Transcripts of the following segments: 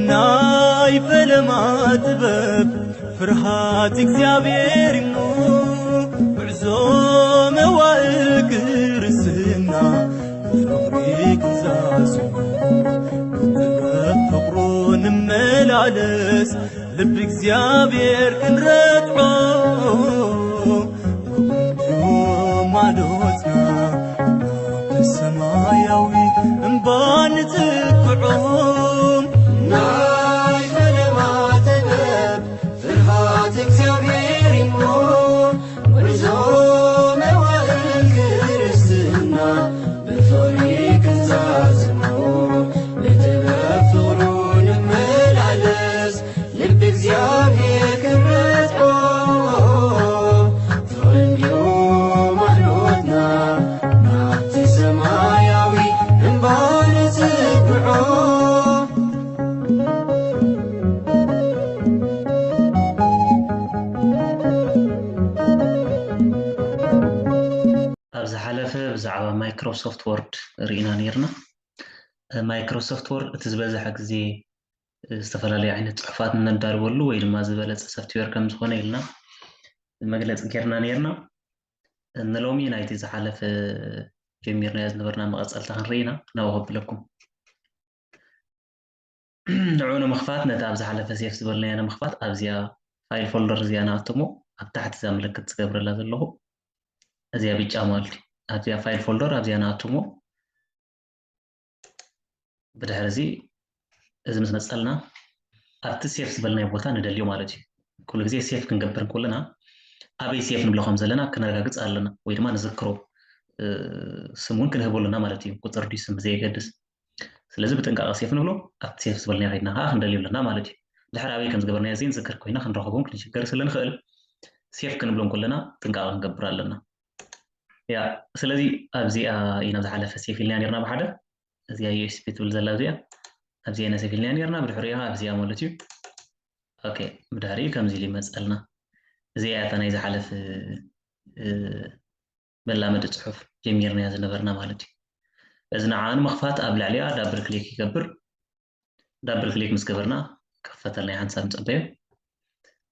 ናይ ፈለማ ጥበብ ፍርሃት እግዚኣብሔር እሞ ጉዕዞ መዋእል ክርስትና ፍቕሪ ክንዛዝም ብጥበብ ፍቕሩ ንመላለስ ልቢ እግዚኣብሔር ክንረትዖ ማዶትና ሰማያዊ እምባ ንጽግዖ ናይ ፈለማ ጥበብ ፍርሃት እግዚኣብሔር እሞ ጉዕዞ መዋእል ክርስትና ብፍቕሪ ክንዛዝሞ ብጥበብ ፍቕሩ ንመላለስ ልቢ እግዚኣብሔር ክረትዖ ፍቕሪ እንድዩ ማዕዶትና ናብቲ ሰማያዊ እምባ ንጽግዖ። ኣብ ዝሓለፈ ብዛዕባ ማይክሮሶፍት ወርድ ርኢና ነይርና። ማይክሮሶፍት ወርድ እቲ ዝበዝሐ ግዜ ዝተፈላለዩ ዓይነት ጽሑፋት እነዳልወሉ ወይ ድማ ዝበለጸ ሶፍትዌር ከም ዝኾነ ኢልና መግለጺ ጌርና ነይርና። ንሎሚ ናይቲ ዝሓለፈ ጀሚርናዮ ዝነበርና መቐጸልታ ክንርኢ ኢና። ናብኡ ከብለኩም። ንዑ ንምኽፋት ነቲ ኣብ ዝሓለፈ ሴፍ ዝበልናዮ ንምኽፋት ኣብዚኣ ፋይል ፎልደር እዚኣ ንኣትሞ ኣብ ታሕቲ እዛ ምልክት ዝገብረላ ዘለኹ እዚኣ ብጫ ማለት እዩ። ኣብዚኣ ፋይል ፎልደር ኣብዚኣ ንኣትሞ ብድሕሪ እዚ እዚ ምስ መጸልና ኣብቲ ሴፍ ዝበልናዮ ቦታ ንደልዮ ማለት እዩ። ኩሉ ግዜ ሴፍ ክንገብር እንከለና ኣበይ ሴፍ ንብሎ ከም ዘለና ክነረጋግጽ ኣለና ወይ ድማ ንዝክሮ ስም እውን ክንህቦ ኣለና ማለት እዩ። ቁጽሪ ድዩ ስም ብዘየገድስ ስለዚ ብጥንቃቐ ሴፍ ንብሎ ኣብቲ ሴፍ ዝበልናዮ ከይድና ከዓ ክንደልዮ ኣለና ማለት እዩ። ድሕሪ ኣበይ ከም ዝገበርናዮ ዘይንዝክር ኮይና ክንረኽቦም ክንሽገር ስለ ንኽእል ሴፍ ክንብሎ እንከለና ጥንቃቐ ክንገብር ኣለና። ያ ስለዚ ኣብዚኣ ኢና ዝሓለፈ ሴፍ ኢልና ነርና ብሓደ እዚኣ ዩኤስቢ ትብል ዘላ እዚኣ ኣብዚኣ ኢና ሴፍ ኢልና ነርና ብድሕሪኡ ከዓ ኣብዚኣ ማለት እዩ። ኦኬ ብድሕሪኡ ከምዚ ኢሉ ይመፀልና። እዚኣ እታ ናይ ዝሓለፍ መላመዲ ፅሑፍ ጀሚርናያ ዝነበርና ማለት እዩ። እዚ ንዓ ንምኽፋት ኣብ ልዕሊኣ ዳብል ክሊክ ይገብር። ዳብል ክሊክ ምስ ገበርና ክፈተልና ሓንሳብ ንፀበዮ።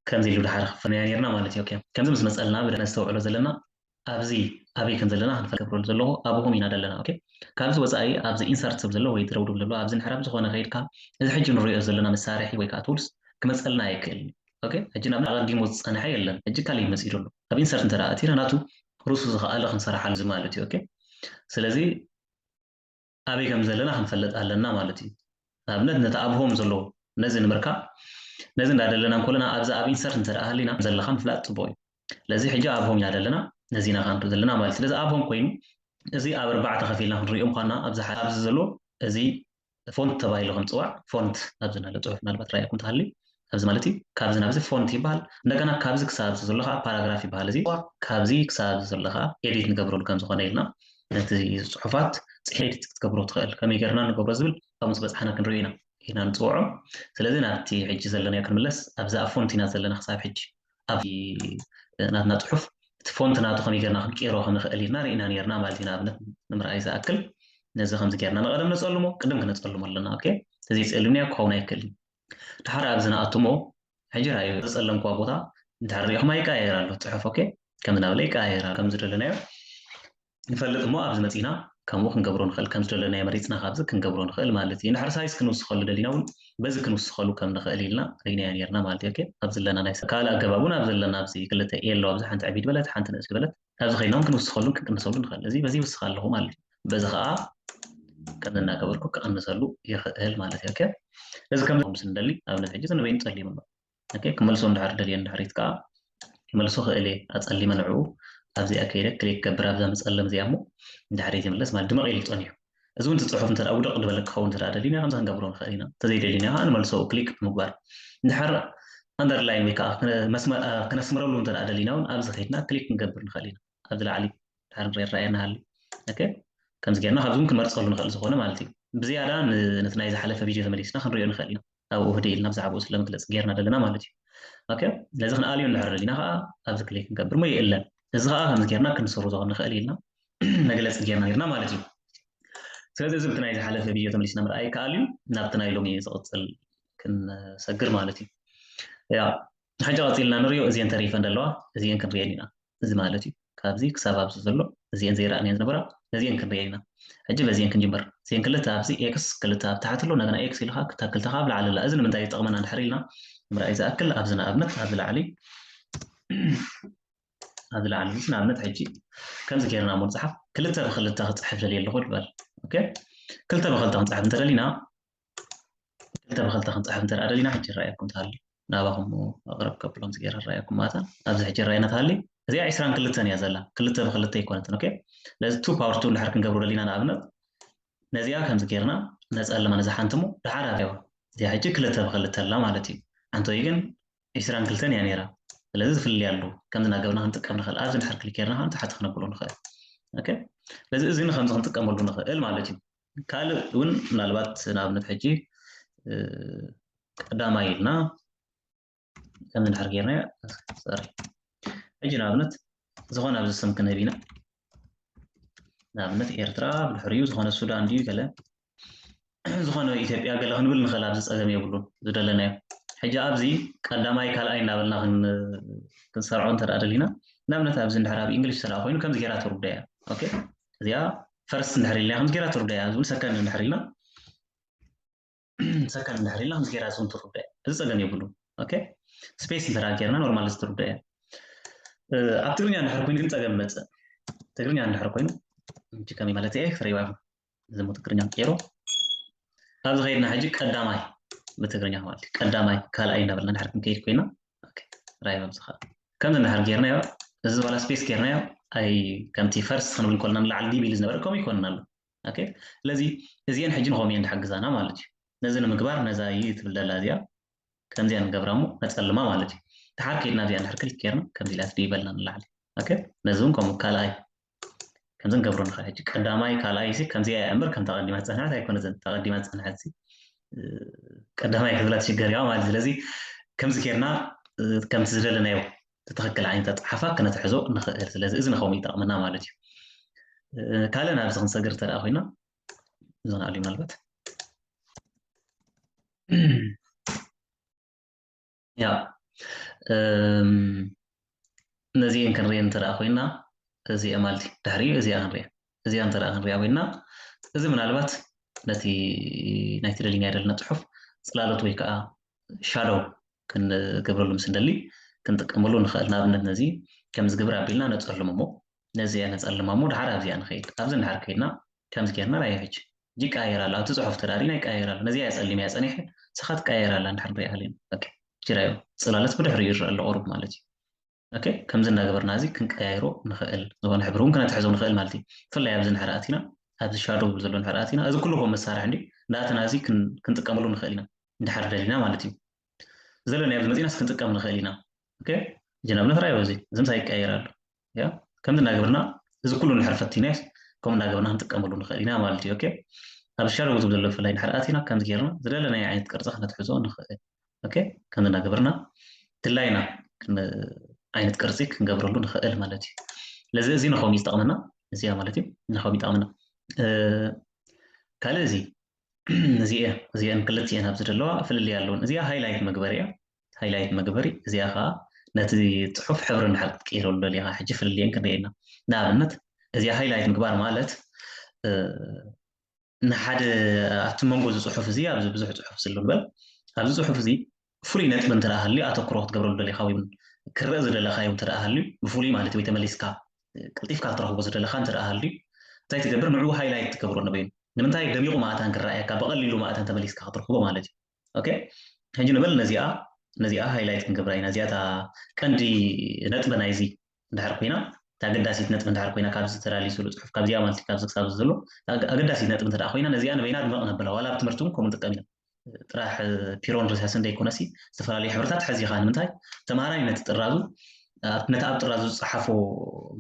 ከምዚ ኢሉ ድሓር ክፈናያ ነርና ማለት እዩ። ከምዚ ምስ መፀልና ብደ ነስተውዕሎ ዘለና ኣብዚ ኣበይ ከም ዘለና ክንፈልጥ ገብረሉ ዘለኹ ኣብ ሆም ኢና ዘለና። ኦኬ ካብዚ ወፃኢ ኣብዚ ኢንሰርት ሰብ ዘሎ ወይ ድረውድብ ዘሎ ኣብዚ ንሕራብ ዝኾነ ከይድካ እዚ ሕጂ ንሪኦ ዘለና መሳርሒ ወይ ከዓ ቱልስ ክመፀልና ኣይክእልን። ኦኬ ሕጂ ናብ ኣቐዲሙ ዝፀንሐ የለን። ሕጂ ካልእ ይመፅእ ዘሎ ኣብ ኢንሰርት እንተ ኣቲና ናቱ ርሱ ዝኸኣለ ክንሰራሓሉ ማለት እዩ። ኦኬ ስለዚ ኣበይ ከም ዘለና ክንፈልጥ ኣለና ማለት እዩ። ንኣብነት ነቲ ኣብ ሆም ዘለዎ ነዚ ንምርካብ ነዚ እንዳደለና እንኮለና ኣብዚ ኣብ ኢንሰርት እንተ ሃሊና ዘለካ ምፍላጥ ፅቡቅ እዩ። ስለዚ ሕጂ ኣብ ሆም ኢና ዘለና ነዚ ኢና ክንርኢ ዘለና ማለት ስለዚ ኣብ ሆም ኮይኑ እዚ ኣብ ኣርባዕተ ከፊልና ክንሪኦ ምኳና ኣብዚ ሓደ ኣብዚ ዘሎ እዚ ፎንት ተባሂሉ ከም ዝፅዋዕ ፎንት ኣብዚ ናለ ፅሑፍ ምናልባት ራእያኩም ትሃሊ ኣብዚ ማለት እዩ ካብዚ ናብዚ ፎንት ይበሃል። እንደገና ካብዚ ክሳብ ኣብዚ ዘሎ ከዓ ፓራግራፍ ይበሃል። እዚ ካብዚ ክሳብ ኣብዚ ዘሎ ከዓ ኤዲት ንገብረሉ ከም ዝኾነ ኢልና ነቲ ጽሑፋት ጽሒት ክትገብሮ ትኽእል ከመይ ገርና ንገብሮ ዝብል ካብ ምስ በጽሓና ክንርኢ ኢና ኢና ንጽውዖ። ስለዚ ናብቲ ሕጂ ዘለናዮ ክንምለስ ኣብዛ ፎንት ኢና ዘለና ክሳብ ሕጂ ኣብ ናትና ጽሑፍ እቲ ፎንት ናቱ ከመይ ገርና ክንቀይሮ ከም ንኽእል ኢና ርኢና ነርና ማለት ኢና ኣብነት ንምርኣይ ዝኣክል ነዚ ከምዚ ገርና ንቐደም ነጸልሞ ቅድም ክነጸልሞ ኣለና። ኦኬ እዚ ጸልምናዮ ክኸውን ኣይክእልን። ድሓር ኣብዚ ንኣትሞ ሕጂ ራእዩ ዝጸለምክዋ ቦታ እንድሕር ሪኢኹም ኣይቀያየር ኣሎ ጽሑፍ ኦኬ ከም ዝናበለ ይቀያየር ከም ዝደለናዮ ንፈልጥ እሞ ኣብዚ መጺና ከምኡ ክንገብሮ ንኽእል ከም ዝደለናዮ መሪጽና ካብዚ ክንገብሮ ንኽእል ማለት እዩ። እንድሕር ሳይዝ ክንውስኸሉ ደሊና እውን በዚ ክንውስኸሉ ከም ንኽእል ኢልና ርኢናዮ ነርና ማለት እዩ። ኦኬ ኣብ ዘለና ናይ ካልእ ኣገባብ እውን ኣብ ዘለና ኣብዚ ክልተ ኤ ኣለዋ ኣብዚ ሓንቲ ዕብይ ዝበለት ሓንቲ ንእስ ዝበለት ኣብዚ ኸይድና እውን ክንውስኸሉን ክንቅንሰሉ ንኽእል። እዚ በዚ ይውስኽ ኣለኹ ማለት እዩ። በዚ ኸዓ ከም እናገበርኩ ክቕንሰሉ ይኽእል ማለት እዩ። ኦኬ እዚ ከም ምስ ንደሊ ኣብነት ሕጂ ዝንበይን ጸሊሙ ኣሎ። ኦኬ ክመልሶ እንድሕር ደልየ እንድሕሪት ከዓ ክመልሶ ክእል እየ ኣጸሊመ ንዕኡ ኣብዚኣ ከይደ ክሊክ ገብር ኣብዛ መጸለም እዚኣ እሞ እንድሕሪት ይምለስ ማለት ድመቕ ኢሉ ጸኒሑ እዚ እውን እቲ ፅሑፍ እንተ ውድቕ ዝበለ ክኸውን እንተ ደሊና ከምዚ ክንገብሮ ንኽእል ኢና እንተዘይደሊና ከዓ ንመልሶ ክሊክ ብምግባር እንድሕር ኣንደርላይን ወይ ከዓ ክነስምረሉ እንተ ደሊና እውን ኣብዚ ከይድና ክሊክ ክንገብር ንኽእል ኢና ኣብዚ ላዕሊ ድሕር ንሪኦ ይረኣየና ሃሊ ኦኬ ከምዚ ጌርና ካብዚ እውን ክንመርፀሉ ንኽእል ዝኾነ ማለት እዩ ብዝያዳ ነቲ ናይ ዝሓለፈ ቪድዮ ተመሊስና ክንሪኦ ንኽእል ኢና ኣብኡ ህድእ ኢልና ብዛዕባኡ ስለ መግለፂ ጌርና ዘለና ማለት እዩ ኦኬ ነዚ ክንኣልዮ እንድሕር ደሊና ከዓ ኣብዚ ክሊክ ክንገብር ሞ ይእለን እዚ ከዓ ከምዚ ጌርና ክንስርዞ ንኽእል ኢልና መግለፂ ጌርና ኔርና ማለት እዩ ስለዚ እዚ ብቲ ናይ ዝሓለፈ ቪድዮ ተመሊስና ምርኣይ ይከኣል እዩ። ናብቲ ናይ ሎሚ ዝቕፅል ክንሰግር ማለት እዩ። ያ፣ ሕጂ ቀፂልና ንሪኦ። እዚአን ተሪፈን ዘለዋ እዚአን ክንሪአን ኢና። እዚ ማለት እዩ፣ ካብዚ ክሳብ ኣብዚ ዘሎ እዚአን ዘይረኣናየን ዝነበራ ነዚአን ክንሪአን ኢና። ሕጂ በዚአን ክንጅምር። እዚአን ክልተ ኣብዚ ኤክስ ክልተ ኣብ ታሕቲ ኣሎ፣ እንደገና ኤክስ ኢልካ ክልተ ካብ ላዕሊ ኣላ። እዚ ንምንታይ ይጠቕመና እንድሕር ኢልና ንምርኣይ ዝኣክል፣ ኣብዚ ንኣብነት ኣብዚ ላዕሊ ኣብዚ ላዕሊ እዚ ንኣብነት ሕጂ ከምዚ ጌርና እሞ ንፅሓፍ። ክልተ ብክልተ ክፅሕፍ ደልየ ኣለኹ ንበል። ኦኬ፣ ክልተ ብክልተ ክንፅሓፍ እንተደሊና፣ ክልተ ብክልተ ክንፅሓፍ እንተ ደኣ ደሊና፣ ሕጂ ይረኣየኩም ተሃሊ፣ ናባኹም ኣቕረብ ከብሎም ዝገይረ ይረኣየኩም። ማታ ኣብዚ ሕጂ ይረኣየና ተሃሊ፣ እዚኣ ዕስራን ክልተን እያ ዘላ፣ ክልተ ብክልተ ኣይኮነትን። ኦኬ፣ ስለዚ ቱ ፓወር ቱ እንድሕር ክንገብሮ ደሊና፣ ንኣብነት ነዚኣ ከምዚ ጌርና ነፀልማ፣ ነዛ ሓንቲ እሞ ደሓር ኣብያዋ። እዚኣ ሕጂ ክልተ ብክልተ ኣላ ማለት እዩ። ኣንቶይ ግን ዕስራን ክልተን እያ ነይራ። ስለዚ ዝፍልልያ ኣለዎ። ከምዚ እናገበርና ክንጥቀም ንኽእል። ኣብዚ እንድሕር ክሊክ ጌርና ከዓ ንታሕቲ ክነብሎ ንኽእል። ኦኬ፣ ስለዚ እዚ ንከምዚ ክንጥቀመሉ ንኽእል ማለት እዩ። ካልእ እውን ምናልባት ንኣብነት ሕጂ እ፣ ቀዳማይ ኢልና ከምዚ እንድሕር ጌርና፣ ሶሪ፣ ሕጂ ንኣብነት ዝኾነ ኣብዚ ስም ክንህብ ኢና። ንኣብነት ኤርትራ፣ ብድሕሪኡ ዝኾነ ሱዳን ድዩ ገለ፣ ዝኾነ ኢትዮጵያ ገለ ክንብል ንኽእል፣ ኣብዚ ጸገም የብሉን። ዝደለናዮ ሕጂ ኣብዚ ቀዳማይ ካልኣይ እናበልና ክን- ክንሰርዖ እንተ ደኣ ደሊና፣ ንኣብነት ኣብዚ እንድሕር ኣብ እንግሊሽ እንተ ደኣ ኮይኑ ከምዚ ጌራ ትርዶ እያ። ኦኬ፣ እዚኣ ፈርስት እንድሕር ኢልና ከምዚ ጌራ ትርዶ እያ፣ ዝብል ሰከንድ እንድሕር ኢልና ሰከንድ እንድሕር ኢልና ከምዚ ጌራ ዝውን ትርዶ እያ። እዚ ጸገም የብሉን። ኦኬ፣ ስፔስ እንተ ደኣ ጌርና ኖርማል እዚ ትርዶ እያ። እ፣ ኣብ ትግርኛ እንድሕር ኮይኑ ግን ጸገም ይመጽእ። ትግርኛ እንድሕር ኮይኑ፣ እንጂ ከመይ ማለት እየ ክትርእይዋ ኢኹም። እዚ እሞ ትግርኛ ቀይሮ። ኣብዚ ከይድና ሕጂ ቀዳማይ ብትግርኛ ማለት እዩ። ቀዳማይ ካልኣይ እናበልና እንድሕር ክንከይድ ኮይና፣ ኦኬ፣ ራይ ኣብዚ ኸኣ ከምዚ እንድሕር ጌርናዮ፣ እዚ ዋላ ስፔስ ጌርናዮ፣ ኣይ፣ ከምቲ ፈርስት ክንብል ከለና ንላዕሊ ዲብ ኢሉ ዝነበረ ከምኡ ይኮንና ኣሎ። ኦኬ፣ ስለዚ እዚአን ሕጂ ንኸምኡ እየን ዝሕግዛና ማለት እዩ። ነዚ ንምግባር ነዛ እዩ ትብል ዘላ እዚኣ ከምዚኣ ንገብራ እሞ ነጸልማ ማለት እዩ። ድሓር ከይድና እዚኣ እንድሕር ክሊክ ጌርና ከምዚ ኢላ ትድይበልና ንላዕሊ። ኦኬ፣ ነዚ እውን ከምኡ ካልኣይ ከምዚ ንገብሮ ንኽእል። ሕጂ ቀዳማይ ካልኣይ ሲ ከምዚ እያ እምበር ከምታ ቀዲማ ዝጸንሐት ኣይኮነትን። እታ ቀዲማ ዝጸንሐት ሲ፣ እ፣ ቀዳማይ ክብላ ትሽገር እያ ማለት እዩ። ስለዚ ከምዚ ጌርና፣ እ፣ ከምቲ ዝደለናዮ እቲ ትኽክል ዓይነት ኣጸሓሕፋ ክነትሕዞ ንኽእል። ስለዚ እዚ ንኸምኡ ይጠቕመና ማለት እዩ። እ፣ ካልእ ናብዚ ክንሰግር እንተ ደኣ ኮይና፣ እዚ ንኣልዩ ምናልባት። ያ፣ እም፣ ነዚአን ክንሪአን እንተ ደኣ ኮይና፣ እዚአ ማለት እዩ። ድሕሪኡ እዚኣ ክንሪአ። እዚኣ እንተ ደኣ ክንሪኣ ኮይና፣ እዚ ምናልባት ነቲ ናይቲ ደሊናዮ ዘለና ጽሑፍ ጽላሎት ወይ ከኣ ሻዶው ክንገብረሉ ምስ እንደሊ ክንጥቀመሉ ንኽእል። ንኣብነት ነዚ ከምዚ ግብር ኣቢልና ነጸልሞ እሞ፣ ነዚኣ ነጸልማ እሞ ድሓር ኣብዚኣ ንኸይድ። ኣብዚ እንድሕር ከይድና ከምዚ ጌርና ራእዮ ሕጂ ይቀያየር ኣሎ። ኣብቲ ጽሑፍ ተዳሪና ይቀያየር ኣሎ። ነዚኣ እያ ጸሊም እያ ጸኒሐ፣ ንስኻ ትቀያየር ኣላ እንድሕር ንሪኣ ሃሊና። ኦኬ፣ ጅራዮ ጽላሎት ብድሕሪኡ ይረአ ኣሎ ቁሩብ ማለት እዩ። ኦኬ፣ ከምዚ እናገበርና እዚ ክንቀያይሮ ንኽእል፣ ዝኾነ ሕብሪ እውን ክነትሕዞ ንኽእል ማለት እዩ። ብፍላይ ኣብዚ እንድሕር ኣቲና፣ ኣብዚ ሻዶው ዝብል ዘሎ እንድሕር ኣቲና፣ እዚ ኩሉ ከም መሳርሒ እንዲ እንዳኣተና እዚ ክን-፣ ክንጥቀመሉ ንኽእል ኢና፣ እንድሕር ደሊና ማለት እዩ። ዘለናዮ ኣብዚ መጺናስ ክንጥቀም ንኽእል ኢና። ኦኬ፣ ሕጂ ንኣብነት ራእዮ እዚ፣ እዚ ምሳይ ይቀያየር ኣሎ። ያ፣ ከምዚ እናገበርና እዚ ኩሉ እንድሕር ፈቲናዮስ፣ ከምኡ እናገበርና ክንጥቀመሉ ንኽእል ኢና ማለት እዩ። ኦኬ፣ ኣብ ሻዶው ዝብል ዘሎ ብፍላይ እንድሕር ኣቲና፣ ከምዚ ጌርና ዝደለናዮ ዓይነት ቅርጺ ክነትሕዞ ንኽእል። ኦኬ፣ ከምዚ እናገበርና ድላይና ክን-፣ ዓይነት ቅርጺ ክንገብረሉ ንኽእል ማለት እዩ። ስለዚ እዚ ንኸምኡ እዩ ዝጠቕመና፣ እዚኣ ማለት እዩ፣ ንኸምኡ ይጠቕመና። እ፣ ካልእ እዚ፣ እዚአ-፣ እዚአን ክልቲአን ኣብዚ ዘለዋ ፍልልይ ኣለወን። እዚኣ ሃይላይት መግበሪ እያ። ሃይላይት መግበሪ፣ እዚኣ ኸኣ ነቲ ጽሑፍ ሕብሪ እንድሕር ክትቅይረሉ ደሊኻ፣ ሕጂ ፍልልየን ክንሪኤና። ንኣብነት፣ እዚኣ ሃይላይት ምግባር ማለት፣ እ፣ ንሓደ ኣብቲ መንጎ እዚ ጽሑፍ እዚ፣ ኣብዚ ብዙሕ ጽሑፍ ዘሎ ንበል፣ ኣብዚ ጽሑፍ እዚ ፍሉይ ነጥቢ እንተ ደኣ ሃልዩ፣ ኣተኩሮ ክትገብረሉ ደሊኻ ወይ እውን ክረአ ዝደለኻዮ እንተ ደኣ ሃልዩ፣ ብፍሉይ ማለት እዩ፣ ወይ ተመሊስካ፣ ቀልጢፍካ ክትረኽቦ ዝደለኻ እንተ ደኣ ሃልዩ፣ እንታይ ትገብር? ንዕኡ ሃይላይት ትገብሮ ነበይኑ። ንምንታይ? ደሚቑ ማእታን ክረኣየካ፣ ብቐሊሉ ማእታን ተመሊስካ ክትረኽቦ ማለት እዩ። ኦኬ፣ ሕጂ ንበል ነዚኣ፣ ነዚኣ ሃይላይት ክንገብራ ኢና። እዚኣ እታ ቀንዲ ነጥቢ ናይዚ እንድሕር ኮይና፣ እታ ኣገዳሲት ነጥቢ እንድሕር ኮይና፣ ካብዚ ተላሊሱሉ ጽሑፍ፣ ካብዚኣ ማለት እዩ፣ ካብዚ ክሳብ እዚ ዘሎ፣ እታ ኣገ-፣ ኣገዳሲት ነጥቢ እንተ ደኣ ኮይና፣ ነዚኣ ንበይና ድመቕ ነብላ። ዋላ ኣብ ትምህርቲ እውን ከምኡ ንጥቀም ኢና። ጥራሕ፣ እ፣ ፒሮን ርሳስን ዘይኮነሲ፣ ዝተፈላለዩ ሕብርታት ሕዚኻ። ንምንታይ? ተምሃራይ ነቲ ጥራዙ፣ ኣብ-፣ ነቲ ኣብ ጥራዙ ዝጸሓፎ፣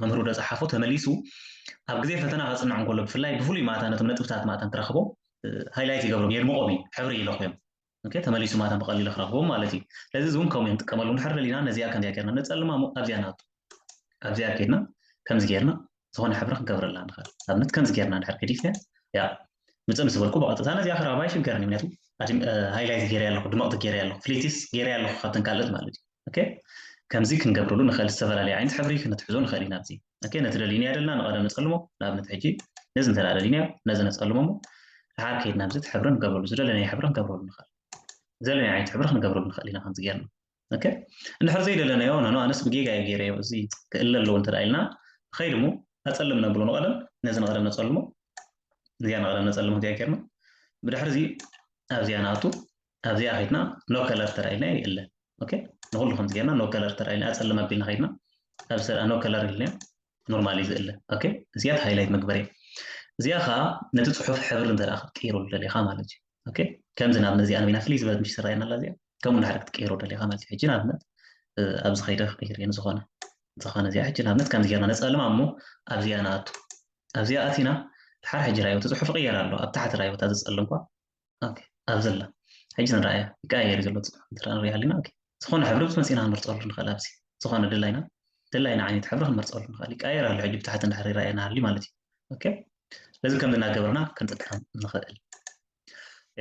መምህሩ ዝጸሓፎ ተመሊሱ፣ ኣብ ግዜ ፈተና ከጽንዕ እንከሎ፣ ብፍላይ ብፍሉይ ማእታ ነቶም ነጥብታት ማእታ እንትረኽቦም፣ እ፣ ሃይላይት ይገብሮም፣ የድምቖም እዩ፣ ሕብሪ ይለኽዮም። ኦኬ፣ ተመሊሱ ማእታ ብቐሊሉ ክረኽቦም ማለት እዩ። ስለዚ እዚ እውን ከምኡ ክንጥቀመሉ እንድሕር ደሊና፣ ነዚኣ ከምዚኣ ጌርና ነጸልማ እሞ ኣብዚኣ ንኣቱ። ኣብዚኣ ጌርና፣ ከምዚ ጌርና ዝኾነ ሕብሪ ክንገብረላ ንኽእል። ንኣብነት ከምዚ ጌርና እንድሕር ገዲፍና፣ ያ፣ ምጽእ ምስ በልኩ ብቐጥታ ነዚኣ ክረኽባ ኣይሽገርን እዩ። ምክንያቱ ሃይላይት ገይረ ኣለኹ፣ ድምቕቲ ገይረ ኣለኹ፣ ፍሊቲስ ገይረ ኣለኹ ካብተን ካልኦት ማለት እዩ። ኦኬ፣ ከምዚ ክንገብረሉ ንኽእል፣ ዝተፈላለየ ዓይነት ሕብሪ ክነትሕዞ ንኽእል ኢና። ኣብዚ ኦኬ፣ ነቲ ደሊናዮ ዘለና ንቐደም ነጸልሞ። ንኣብነት ሕጂ ነዚ እንተ ደኣ ደሊናዮ ነዚ ነጸልሞ እሞ ድሓር ከይድና ኣብዚ እቲ ሕብሪ ንገብረሉ፣ ዝደለናዮ ሕብሪ ክንገብረሉ ንኽእል፣ ዝደለናዮ ዓይነት ሕብሪ ክንገብረሉ ንኽእል ኢና ከምዚ ጌርና። ኦኬ፣ እንድሕር ዘይደለናዮ፣ ኖ፣ ኣነስ ብጌጋ እየ ገይረዮ፣ እዚ ክእለ ኣለዎ እንተ ደኣ ኢልና፣ ንኸይድ እሞ ኣጸልም ነብሎ ንቐደም፣ ነዚ ንቐደም ነጸልሞ፣ እዚኣ ንቐደም ነጸልሞ፣ እዚኣ ጌርና። ብድሕሪ እዚ ኣብዚኣ ንኣቱ፣ ኣብዚኣ ከይድና ኖ ከለር ተራኢልና ይእለ። ኦኬ፣ ንኹሉ ከምዚ ጌርና ኖ ከለር ተራኢልና፣ ኣጸልም ኣቢልና ከይድና፣ ኣብ ስራ ኖ ከለር ኢልና ኖርማሊ ዝእለ። ኦኬ፣ እዚኣ ሃይላይት መግበሪ። እዚኣ ኸኣ ነቲ ጽሑፍ ሕብሪ እንተ ደኣ ክትቅይረሉ ደሊኻ ማለት እዩ። ኦኬ፣ ከምዚ ንኣብነት እዚኣ ንበይና ፍልይ ዝበለት ምሽ ትረኣየና ኣላ እዚኣ። ከምኡ እንድሕር ክትቅይሮ ደሊኻ ማለት እዩ። ሕጂ ንኣብነት፣ እ፣ ኣብዚ ኸይደ ክቅይር እየ ንዝኾነ፣ ዝኾነ እዚኣ ሕጂ ንኣብነት ከምዚ ጌርና ነጸልማ እሞ ኣብዚኣ ንኣቱ። ኣብዚኣ ኣቲና ድሓር ሕጂ ራዮ እቲ ጽሑፍ ይቕየር ኣሎ። ኣብ ታሕቲ ራዮ እታ ዝጸልም እኳ። ኦኬ፣ ኣብዚ ኣላ። ሕጂ ንረኣያ። ይቀያየር እዩ ዘሎ ጽሑፍ። እንተ ንሪኣ ሃሊና፣ ኦኬ። ዝኾነ ሕብሪ ምስ መጺና ክንመርጸሉ ንኽእል ኣብዚ። ዝኾነ ድላይና፣ ድላይና ዓይነት ሕብሪ ክንመርጸሉ ንኽእል። ይቀያየር ኣሎ ሕጂ ብታሕቲ እንድሕር ይረኣየና ሃልዩ ማለት እዩ። ኦኬ። ስለዚ ከምዚ እናገበርና ክንጥቀም ንኽእል።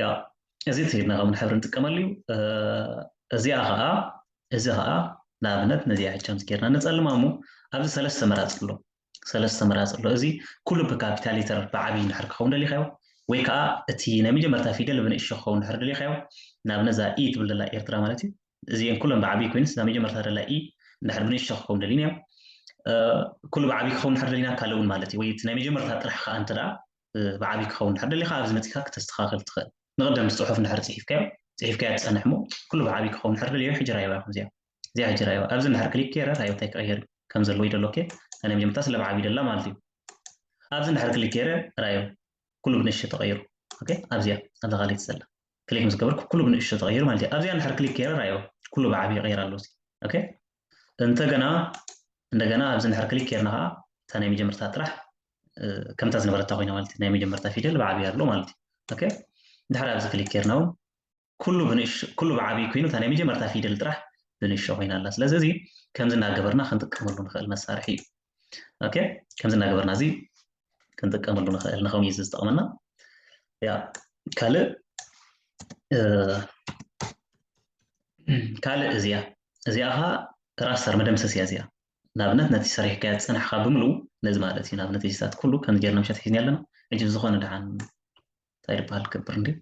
ያው፣ እዚ እቲ ኢድና ከምኡ ሕብሪ ንጥቀመሉ እዩ። እ፣ እዚኣ ኸኣ፣ እዚ ኸኣ ንኣብነት ነዚኣ ሕጂ ከምዚ ጌርና ንጸልማ እሞ ኣብዚ ሰለስተ መራጺ ኣሎ። ሰለስተ መራጺ ኣሎ። እዚ ኩሉ ብካፒታል ሌተር ብዓቢ እንድሕር ክኸውን ደሊኻዮ፣ ወይ ከኣ እቲ ናይ መጀመርታ ፊደል ብንእሽቶ ክኸውን እንድሕር ደሊኻዮ፣ ንኣብነት እዛ ኢ ትብል ዘላ ኤርትራ ማለት እዩ። እዚኤን ኩለን ብዓቢ ኮይንስ እዛ መጀመርታ ዘላ ኢ እንድሕር ብንእሽቶ ክኸውን ደሊናዮ፣ እ፣ ኩሉ ብዓቢ ክኸውን እንድሕር ደሊና ካልእ እውን ማለት እዩ። ወይ እቲ ናይ መጀመርታ ጥራሕ ከኣ እንተ ደኣ፣ እ፣ ብዓቢ ክኸውን እንድሕር ደሊኻ ኣብዚ መጺኻ ክተስተኻኽል ትኽእል። ንቐደም ጽሑፍ እንድሕር ጽሒፍካዮ፣ ጽሒፍካዮ ትጸንሕ እሞ ኩሉ ብዓቢ ክኸውን እንድሕር ደሊዮ ሕጂ ራእይዋ ኢኹም እዚኣ። እዚኣ ሕጂ ራእይዋ። ኣብዚ እንድሕር ክሊክ ገይረ ራእዮ እንታይ ክቕየር እዩ ከም ዘለዎ ይደሎ። ኦኬ፣ እታ ናይ መጀመርታ ስለ ብዓቢ ደላ ማለት እዩ። ኣብዚ እንድሕር ክሊክ ገይረ ራእዮ ኩሉ ብንእሽቶ ተቐይሩ። ኦኬ፣ ኣብዚኣ፣ ኣብዛ ካልኣይቲ ዘላ ክሊክ ምስ ገበርኩ ኩሉ ብንእሽቶ ተቐይሩ ማለት እዩ። ኣብዚኣ እንድሕር ክሊክ ገይረ ራእዮ ኩሉ ብዓቢ ይቕየር ኣሎ። ኦኬ፣ እንተገና፣ እንደገና ኣብዚ እንድሕር ክሊክ ገይርና ኸኣ እታ ናይ መጀመርታ ጥራሕ፣ እ፣ ከምታ ዝነበረታ ኮይና ማለት እዩ። ናይ መጀመርታ ፊደል ብዓቢ ኣሎ ማለት እዩ። ኦኬ፣ እንድሕር ኣብዚ ክሊክ ገይርና እውን ኩሉ ብንእሽ-፣ ኩሉ ብዓቢ ኮይኑ እታ ናይ መጀመርታ ፊደል ጥራሕ ብንእሽቶ ኮይና ኣላ። ስለዚ እዚ ከምዚ እናገበርና ክንጥቀመሉ ንኽእል መሳርሒ እዩ። ኦኬ፣ ከምዚ እናገበርና እዚ ክንጥቀመሉ ንኽእል፣ ንኸምኡ እዩ ዝጠቕመና። ያ፣ ካልእ፣ እ፣ ካልእ እዚኣ፣ እዚኣ ኸኣ ራስተር መደምሰስ እያ እዚኣ። ንኣብነት ነቲ ሰሪሕካዮ ዝጸናሕካ ብምልኡ ነዚ ማለት እዩ። ንኣብነት እዚታት ኩሉ ከም ጌርና ምሸት ሒዝና ኣለና። ሕጂ ብዝኾነ ደሓን እንታይ ይበሃል ክገብር እንድዩ?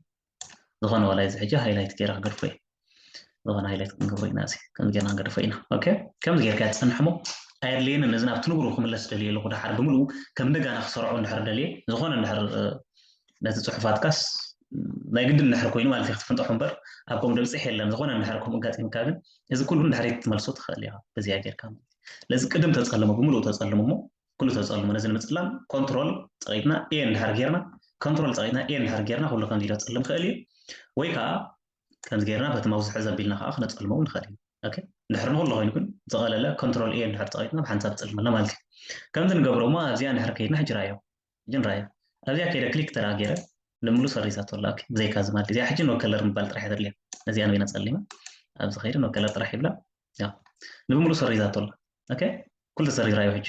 ዝኾነ ዋላ እዚ ሕጂ ሃይላይት ገይረ ክገድፎ እየ። ዝኾነ ሃይላይት ክንገብሮ ኢና፣ እዚ ከምዚ ጌርና ክንገድፎ ኢና። ኦኬ፣ ከምዚ ጌርካ ትጸንሕ እሞ ኣየድልየንን። እዚ ናብቲ ንቡሩ ክምለስ ደልየ ኣለኹ። ደሓር ብምልኡ ከም እንደገና ክሰርዖ እንድሕር ደልየ፣ ዝኾነ እንድሕር፣ እ፣ ነቲ ጽሑፋትካስ ናይ ግድን እንድሕር ኮይኑ ማለት እዩ ክትፍንጠሑ እምበር፣ ኣብ ከምኡ ደብጽሕ የለን። ዝኾነ እንድሕር ከምኡ ኣጋጢምካ ግን፣ እዚ ኩሉ እንድሕር ክትመልሶ ትኽእል ኢኻ፣ በዚኣ ጌርካ ማለት እዩ። ስለዚ ቅድም ተጸልሞ፣ ብምልኡ ተጸልሞ እሞ፣ ኩሉ ተጸልሞ። ነዚ ንምጽላም ኮንትሮል ጸቒጥና ኤ እንድሕር ጌርና፣ ኮንትሮል ጸቒጥና ኤ እንድሕር ጌርና፣ ኩሉ ከምዚ ኢሉ ክጸልም ይኽእል እዩ። ወይ ከኣ ከምዚ ጌርና በቲ ማውስ ሕዘ ኣቢልና ከኣ ክነጸልሞ እውን ንኽእል ኢና። ኦኬ፣ እንድሕር ንኹሉ ኮይኑ ግን ዝቐለለ ኮንትሮል ኤ እንድሕር ጸቒጥና ብሓንሳብ ትጸልመልና ማለት እዩ። ከምዚ ንገብሮ እሞ ኣብዚኣ እንድሕር ከይድና ሕጂ ራእዮ፣ ሕጂ ንራእዮ። ኣብዚኣ ከይደ ክሊክ ተራ ገይረ ንምሉ ሰሪዛቶ ኣላ። ኦኬ፣ ብዘይካ እዚ ማለት እዚኣ ሕጂ ኖ ከለር ምባል ጥራሕ እያ ተድልያ። ነዚኣ ንበይና ጸሊማ ኣብዚ ከይደ ኖ ከለር ጥራሕ ይብላ። ያ፣ ንምሉ ሰሪዛቶ ኣላ። ኦኬ፣ ኩሉ ተሰሪዝ ራእዮ ሕጂ።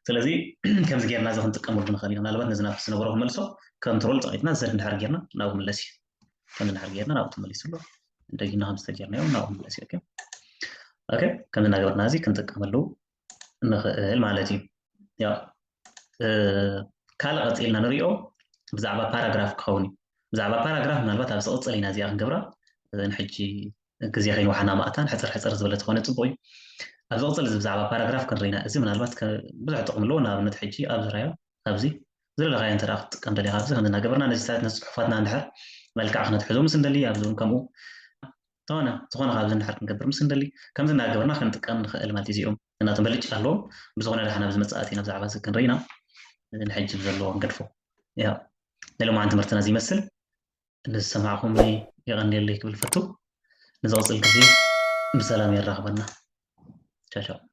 ስለዚ ከምዚ ጌርና እዚ ክንጥቀመሉ ንኽእል ኢና። ምናልባት ነዚ ናብቲ ዝነበሮ ክንመልሶ ኮንትሮል ጸቒጥና ዘድ እንድሕር ጌርና ናብኡ ክምለስ እዩ። ከምዚ እንድሕር ጌርና ናብኡ ተመሊሱ ኣሎ። ደጊምና ከምዚ ተጌርናዮ ናብኡ ክምለስ እዩ። ኦኬ። ኦኬ፣ ከምዚ እናገበርና እዚ ክንጥቀመሉ ንኽእል ማለት እዩ። ያው፣ እ፣ ካልእ ቀጺልና ንሪኦ ብዛዕባ ፓራግራፍ ክኸውን እዩ። ብዛዕባ ፓራግራፍ ምናልባት ኣብ ዝቕጽል ኢና እዚኣ ክንገብራ። እ፣ ንሕጂ ግዜ ከይንወሓና ማእታን ሕጽር ሕጽር ዝበለ ተኾነ ጽቡቕ እዩ። ኣብ ዝቕጽል እዚ ብዛዕባ ፓራግራፍ ክንርኢ ኢና። እዚ ምናልባት ከ-፣ ብዙሕ ጥቕሚ ኣለዎ። ንኣብነት ሕጂ ኣብዚ ራእዮ፣ ኣብዚ ዝደለኻዮ እንተ ደኣ ክትጥቀም ደሊኻ፣ ኣብዚ ከም እናገበርና ነዚታት ነዚ ጽሑፋትና እንድሕር መልክዕ ክነትሕዞ ምስ እንደሊ፣ ኣብዚ እውን ከምኡ እንተኾነ፣ ዝኾነ ካብዚ እንድሕር ክንገብር ምስ እንደሊ፣ ከምዚ እናገበርና ክንጥቀም ንኽእል ማለት እዩ። እዚኦም እናቶም በልጭ ኣለዎም። ብዝኾነ ደሓን ኣብ ዝመጽእ ኣቲና ብዛዕባ እዚ ክንርኢ ኢና። ንሕጂ ብዘለዎ ክንገድፎ። ያ፣ ናይ ሎማዓንቲ ትምህርትና እዚ ይመስል። ንዝሰማዕኹምኒ የቐንየለይ ክብል ፈቱ። ንዝቕጽል ግዜ ብሰላም የራኽበና። ቻው ቻው።